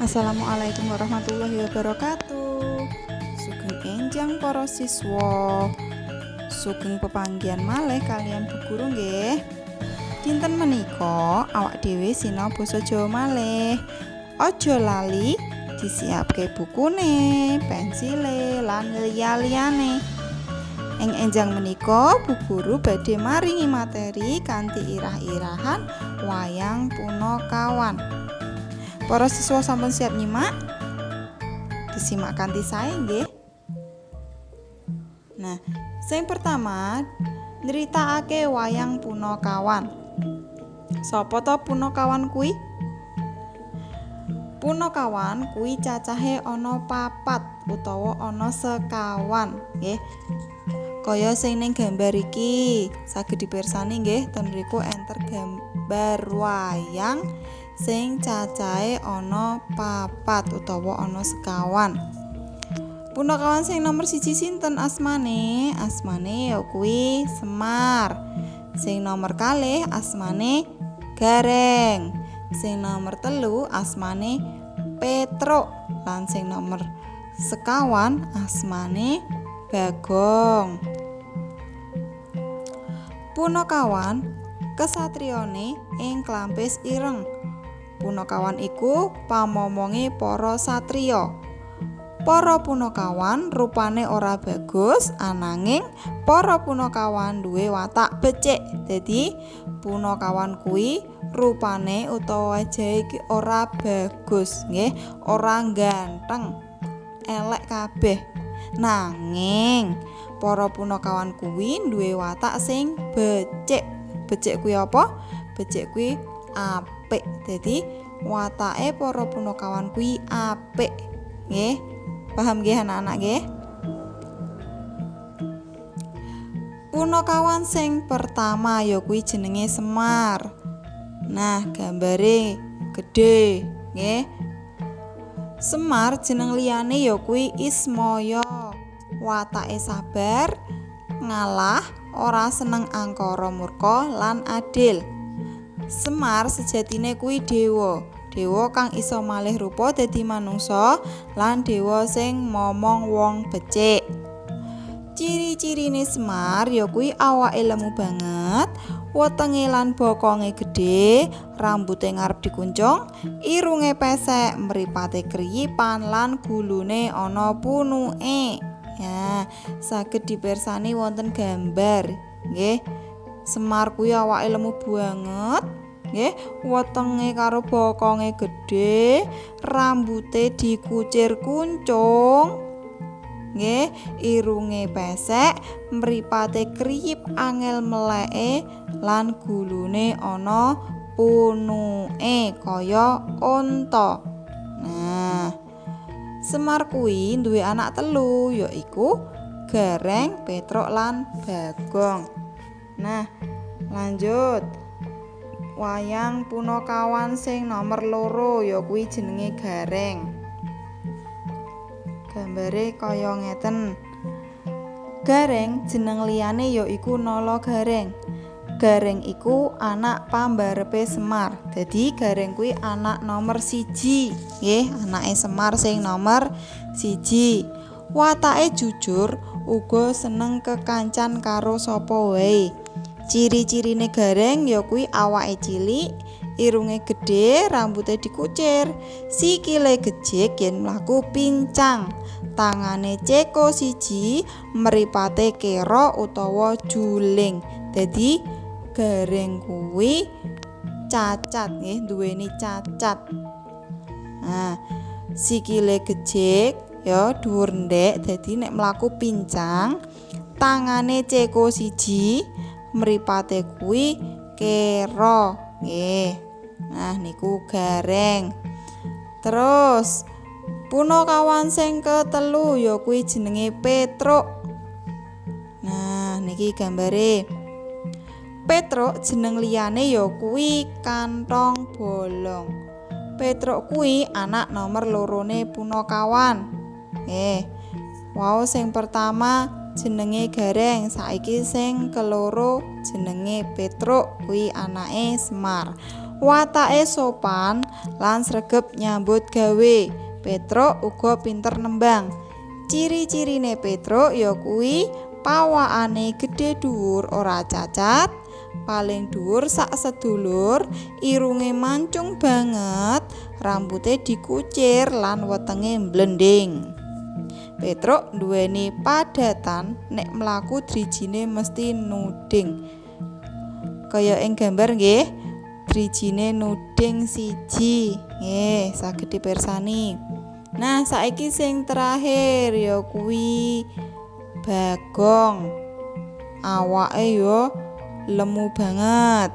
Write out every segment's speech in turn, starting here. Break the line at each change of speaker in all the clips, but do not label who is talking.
Assalamualaikum warahmatullahi wabarakatuh. Sugeng enjang para siswa. Sugeng pepanggihan malih kaliyan Bu Guru nggih. Dinten menika awak dhewe sinau basa Jawa malih. Aja lali disiapke bukune, pensile lan liya-liyane. Ing enjang menika Bu Guru badhe maringi materi kanthi irah-irahan wayang Punakawan. Para siswa sampun siap nyimak? Disimak kanthi sae nggih. Nah, sing pertama nyritakake wayang Punakawan. Sapa to Punakawan kuwi? Punakawan kuwi cacahe ana papat utawa ana sekawan, nggih. Kaya sing ning gambar iki, saged dipirsani nggih, ten mriku enter gambar wayang sing cacahe ana papat utawa ana sekawan. Punakawan sing nomor 1 sinten asmane? Asmane ya kuwi Semar. Sing nomor kalih asmane Gareng. Sing nomor 3 asmane Petruk. Lan sing nomor sekawan asmane Bagong. Punakawan kesatriyane ing Klampis Ireng. Punakawan iku pamomonge para satriya. Para punakawan rupane ora bagus, ananging para punakawan duwe watak becik. Dadi punakawan kuwi rupane utawa wajahe iki ora bagus, nggih, ora ganteng, elek kabeh. Nanging para punakawan kuwi duwe watak sing becik. Becik kuwi apa? Becik kuwi apik. Dadi watake para punakawan kuwi apik, nggih. Paham nggih anak-anak nggih? Punakawan sing pertama ya kuwi jenenge Semar. Nah, gambare gedhe, nggih. Semar jeneng liyane ya kuwi Ismaya. Watake sabar, ngalah, ora seneng angkara murka lan adil. Semar sejatine kuwi dewa. Dewa kang iso malih rupa dadi manungsa lan dewa sing momong wong becik. Ciri-cirine Semar ya kuwi awake lemu banget, wetenge lan bokonge gedhe, rambute ngarep dikuncung, irunge pesek, mripate kriyipan lan gulune ana punuke. Ya, saged dipirsani wonten gambar, nggih. Semar kuwi awake lemu banget, nggih, wetenge karo bokonge gedhe, rambute dikucir kuncung, nggih, irunge pesek, mripate kriyip angel meleke lan gulune ana punuke kaya unta. Nah, Semar kuwi duwe anak telu yaiku Gareng, Petruk lan Bagong. Nah, lanjut. Wayang punakawan sing nomor 2 ya kuwi jenenge Gareng. Gambare kaya ngeten. Gareng jeneng liyane ya iku Nala Gareng. Gareng iku anak pambarepe Semar. Dadi Gareng kuwi anak nomor 1, nggih, anake Semar sing nomor 1. Watake jujur, uga seneng kekancan karo sapa wae. Ciri-cirine Gareng ya kuwi awake cilik, irunge gedhe, rambute dikucir, sikile gejik yen mlaku pincang, tangane ceko siji, mripate kera utawa juling. Dadi Gareng kuwi cacat nggih, duweni cacat. Nah, sikile gejik ya dhuwur ndek, dadi nek mlaku pincang, tangane ceko siji, mripate kuwi kera, nggih. Nah, niku Gareng. Terus punakawan sing ketelu ya kuwi jenenge Petruk. Nah, niki gambare. Petruk jeneng liyane ya kuwi Kantong Bolong. Petruk kuwi anak nomor 2 punakawan. Nggih. Wau sing pertama jenenge Gareng, saiki sing keloro jenenge Petruk, kuwi anake Semar. Watake sopan lan sregep nyambut gawe. Petruk uga pinter nembang. Ciri-cirine Petruk ya kuwi pawakane gedhe dhuwur ora cacat, paling dhuwur sak sedulur, irunge mancung banget, rambute dikucir lan wetenge mblendhing. Petruk nduweni padatan nek mlaku drijine mesti nuding. Kaya ing gambar nggih, drijine nuding siji. Nggih, saged dipirsani. Nah, saiki sing terakhir ya kuwi Bagong. Awake ya lemu banget.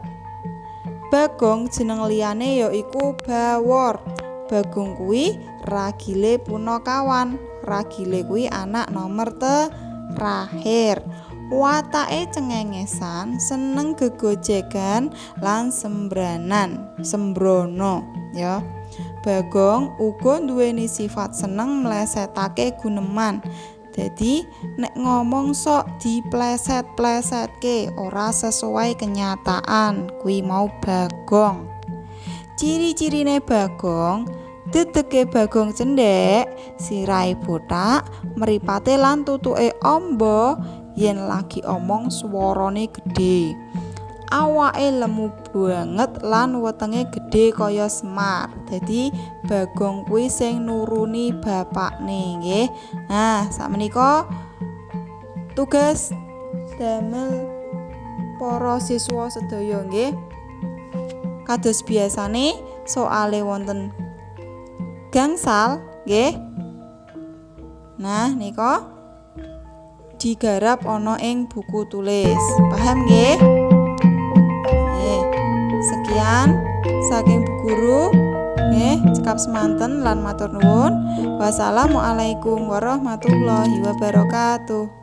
Bagong jeneng liyane ya iku Bawor. Bagong kuwi ragile punakawan. Ragile kuwi anak nomer terakhir. Watake cengengesan, seneng gegojegan lan sembranan, sembrono ya. Bagong uga nduweni sifat seneng mlesetake guneman. Dadi nek ngomong sok dipleset-plesetke, ora sesuai kenyataan, kuwi mau Bagong. Ciri-cirine Bagong, dedeke Bagong cendhek, sirahe bothak, mripate lan tutuke amba, yen lagi omong swarane gedhe. Awake lemu banget lan wetenge gedhe kaya Semar. Dadi Bagong kuwi sing nuruni bapakne nggih. Nah, sakmenika tugas damel para siswa sedaya nggih. Kados biasane soale wonten gangsal nggih. Nah, nika digarap ana ing buku tulis. Paham nggih? Nggih. Sekian saking Bu Guru. Nggih, cekap semanten lan matur nuwun. Wassalamualaikum warahmatullahi wabarakatuh.